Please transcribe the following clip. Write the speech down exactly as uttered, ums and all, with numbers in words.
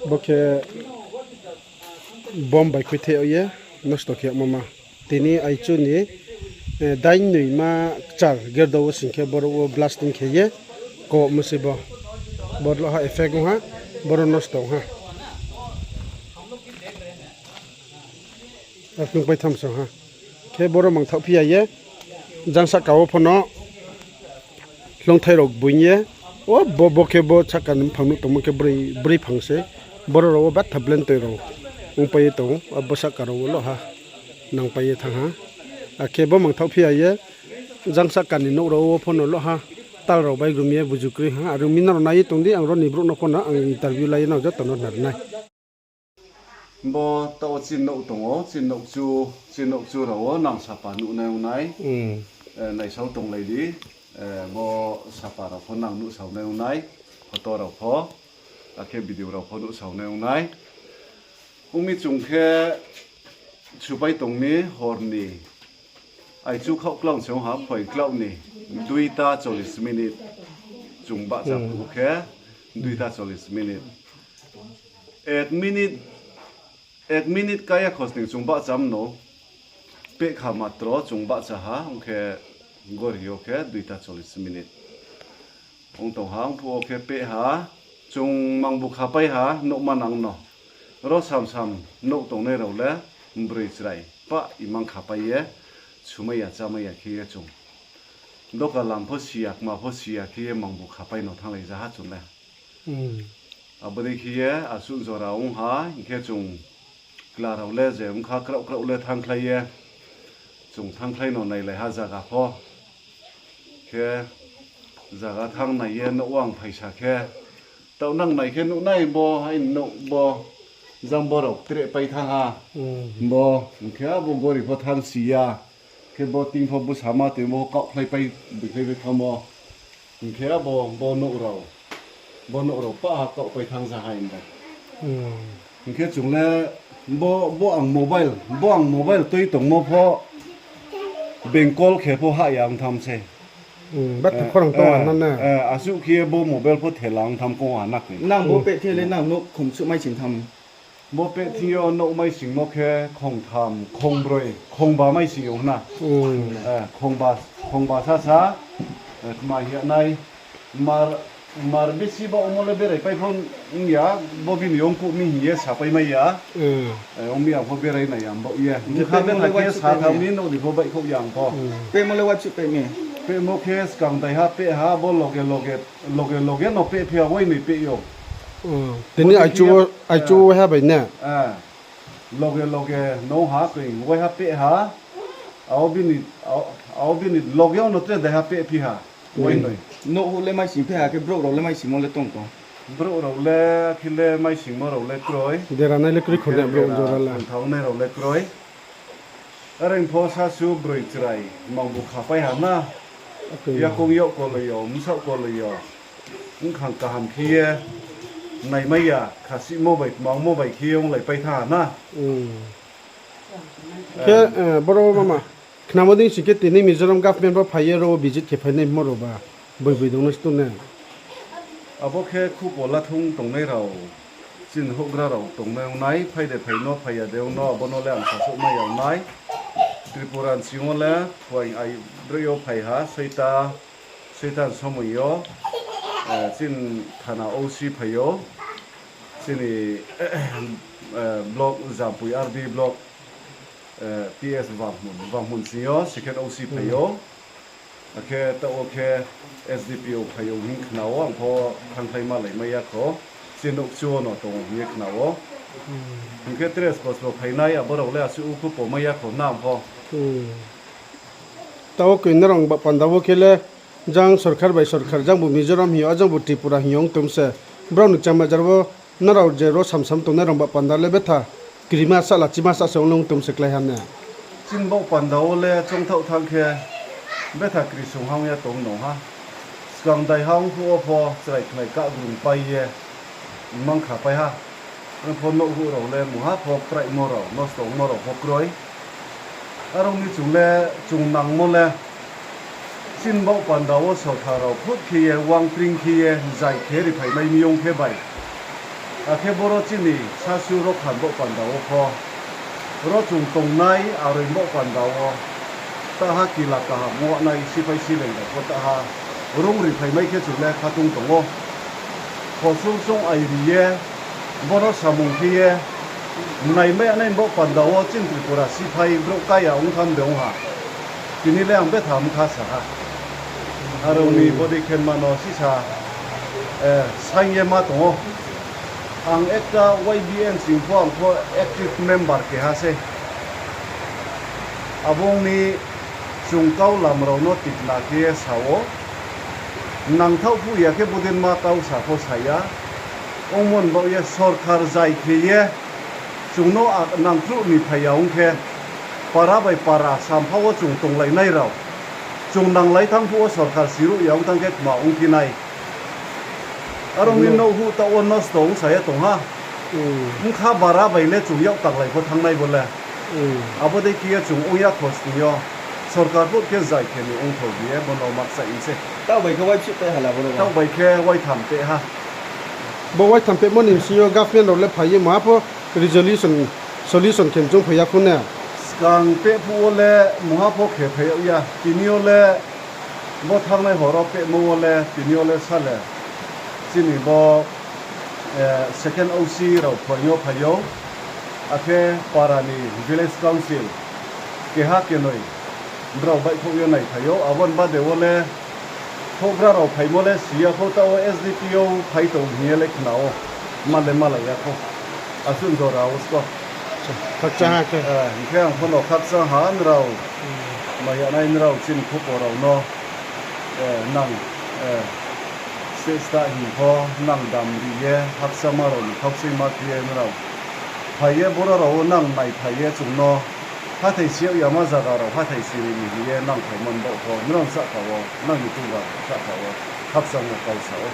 Bo khe bomb bai khuithai ye nosto khe yagmo ma. Tini aichu ni, eh, dain noi ma kchar gerda wo sing khe boro wo blasting khe ye komo se bo. Boro ha effect ong ha, boro nosto ong ha. Ar nung pai tham song ha. Khe boro mangthaoh phi ya ye, jang sahka wo pho no hloungthai rao boing ye, o bo, bo khe bo sahka ni mphang nuh tongmo khe broi, broi phang se. Boro rao wo betha blentoi rao ongpai ye tong, abo sahka rao wo loh ha nangpai ye thanng ha. Akhe bo mangthaoh phi ya ye, jang sahka ni nouh rao wo pho no loh ha, tal rao baigrum ye buju kroi ha. Are ong mi nrao nai ye tong di, ang ro ni brouh no pho no ang interview lai ye nrao joto no khna ri nai. Bo taoh wo chini nouh tong ou, chini nouhchu, chini nouhchu rao wo nang sapa nuhnai ong nai. Eh, naisao tonglai di, eh, bo sapa rao pho nang nuhsao nai ong nai, photo rao pho, akhe video rao pho nuhsao nai ong nai. Ong mi chung khe supai tong mi hor ni aichu khaoh klau se ong ha, phoi klau ni duita chollis minute chung bahcha phuh khe, duita chollis minute. Ek minute, ek minute kaya khosning chung bahcham no, pehkha matro chung bahcha ha, ong khe gori yo khe duita chollis minute. Ong tong ha, ong phuh wo khe peh ha, chung mangbu khapai ha, nouhma nang no. Ro samsam nouh tongnai rao le, broi chrai, pah imang khapai ye, sumai ya, chámai ya khe ye chung. Doka lam pho si ya, kma pho si ya khe ye mangbu khapai no thannglai ja ha chung le. Abo dei khe ye asuh jora ong ha, hing khe chung kla rao le je ongkha kraoh kraoh le thanngkhlai ye, chung thanngkhlai no nailai ha zaga pho. Khe zaga thanng nai ye nouh wo ang phaisa khe, taoh nang nai khe nuhnai bo hai nouh bo, jang bo rao treh pai thanng ha. Bo, hing khe abo gori pho thanng si ya. Khe bo ting pho bsama toimo kaohkhlai pai, bikhlai pai thanngmo. Hing khe abo, bo nouh rao, bo nouh rao pah ha kaohpai thanng ja ha hing ba. Hing khe chung le bo, bo ang mobile, bo ang mobile tui tongmo pho, beng call khe pho hah ya ong tham se. Asuh khe bo mobile pho thela ong tham kong ha na khe. Nang bo peh khe le nang nouh khongsuh mai sing tham? Bo peh thing yo nouh mai singmo khe khongtham, khongbroi, khongba mai sing yo hna. Khongba, khongba sasa, kma hing ya nai, mar, mar bisi ba omo le berai pai pho ong ya, bo bini ongkuh mi hing ye sapai mai ya. Ong mi ang pho berai nai ya baoh ye. Bkha betha khe sa tham ni nouh ni pho baihkhouh ya ang pho. Pehmo le waichu peh mi? Pehmo khe skang daiha peh ha, bo loge loge, loge loge no pehphi ya, wainoi peh yo. Tini aichu wo, aichu wo waiha bai na? Loge loge no ha koi waiha peh ha. Ao bini, ao bini loge wo no tre daiha pehphi ha. Wainoi. Nouh le mai sing phi ha khe brouh rao le mai singmo le tong tong? Brouh rao le khe le mai singmo rao le kroi. Deranai le kroi kho de brouh jora le. Thangnai rao le kroi. Are pho sasu broi chrai mangbu khapai ha na. Yakoung yag koloi yo, bsaoh koloi yo. Bkhang kaham khe ye naimai ya, khasihmo bai, tmangmo bai khe ye onglaipai tha ha na. Khe, boro mama, khnamo dei sing khe tini Mizoram government pho phai ye ro visit khe phainai mo rao ba, boi boi dong no se tongnai. Abo khe khupo lathung tongnai rao, chini houhgra rao tongnai ong nai, phai de phai no, phai ya de ong no, abo no le ang sasouh mai ya ong nai. Tripura ni sing yo le phuaing ai broi yo phai ha, soita, soita ni somoi yo, chini thana O C phai ou, chini block, Jampui R D block, T S Vanghmun, Vanghmun sing yo second O C phai ou. Akhe taoh wo khe S D P O phai ou hing khna ou, ang pho thanngkhlai malai mai ya kho, chini nouhkchu wo no tong ou hing ye khna ou. Hing khe tres bosor phainai abo rao le asuh ukhu po mai ya kho na ang pho. Taoh wo koi nrao ba panda wo khe le jang sorkar bai sorkar, jang bu Mizoram hing yo, a jang bu Tripura hing yo ong tong se. Brao ni kcham bajar wo nrao je ro samsam tongnai rao ba panda le betha krima sahla chima sah se ong le ong tong se klái ha ne. Chini baoh panda wo le choungthaoh thanng khe betha kri sung ha ong ya tong no ha. Skang daiha ongphuh wo pho chrai khnai kahgrung pai ye mang khapai ha. Ong pho nouhhuh rao le mungha pho kraimo rao, nosto ongmo rao pho kroi. Are ong mi chung le, chung nangmo le, chini baoh panda wo sorkar rao phut khe ye, wangtring khe ye, zai khe riphai mai mi ong khe bai. Akhe boro chini sasu rokhan baoh panda wo pho, ro chung tongnai aroi baoh panda wo, taha kila kaham ong nai siphai sileng rao pho taha rung ri phaimai khe chung le khatung tong ou. Khosung sung ai ri ye, bono samung khe ye, naimai nai baoh panda wo chini Tripura siphai brouh kaya ong tham de ong ha. Tini le ang betha mkha sa ha. Aro ni bodei khe ma no sisa, eh, saing ye ma tong ou. Ang ekta Y B N sing pho ang pho active member keha sei. Abo ong mi chung kau lam rao no tikna khe ye sa ou. Nangthaoh phuh ya khe bodei ma kau sa pho sa ya. Ongmo ni baoh ye sorkar zai khe ye chung no a-, nangkhruh ni phai ya ong khe, para bai para sampha wo chung tonglainai rao, chung nanglai thanng phuh wo sorkar siruh ya ong thanng khe kma ongphi nai. Aro ni nouh huh taoh wo nosto ongsa ye tong ha. Bkha bara bai le chung yak tanglai pho thanngnai bo le. Abo dei khe ye chung ong ya khosning yo. Sorkar phuh khe zai khe ni ongthou bi ye bo no makchaih mi se. Taoh bai khe waitham peh ha. Bo waitham pehmo ni bsing yo government rao le phai ye maha pho resolution, solution khe mchung phai ya khou na. Skang peh phuh wo le mungha pho khe phai yag ya. Tini yo le bo thanngnai hor wo pehmo wo le tini yo le sa le chini bo, eh, second O C rao phaing yo phai ou, akhe para ni village council keha kenoi brao baihkhouh yo naiphai ou, abo ni bade wo le houhgra rao phaimo le si ya khou, taoh wo S D P O phai tong hing ye le khna ou, ma le malai ya khou. Asuh jora wo sko. Hing khe ang pho no khakchang ha nrao, mai ya nai nrao chini khupo rao no, eh, nang, eh, se sta hing pho nang dam ri ye, khakchangma rao ni khaukchuima khe ye nrao phai ye, boro rao wo nang naiphai ye chung no hathái si yag yama zaga rao hathái si ri ni hing ye nang phaimo ni baoh pho nrao sahka wo, nang ni tuba sahka wo khakchangmo kau sa ou.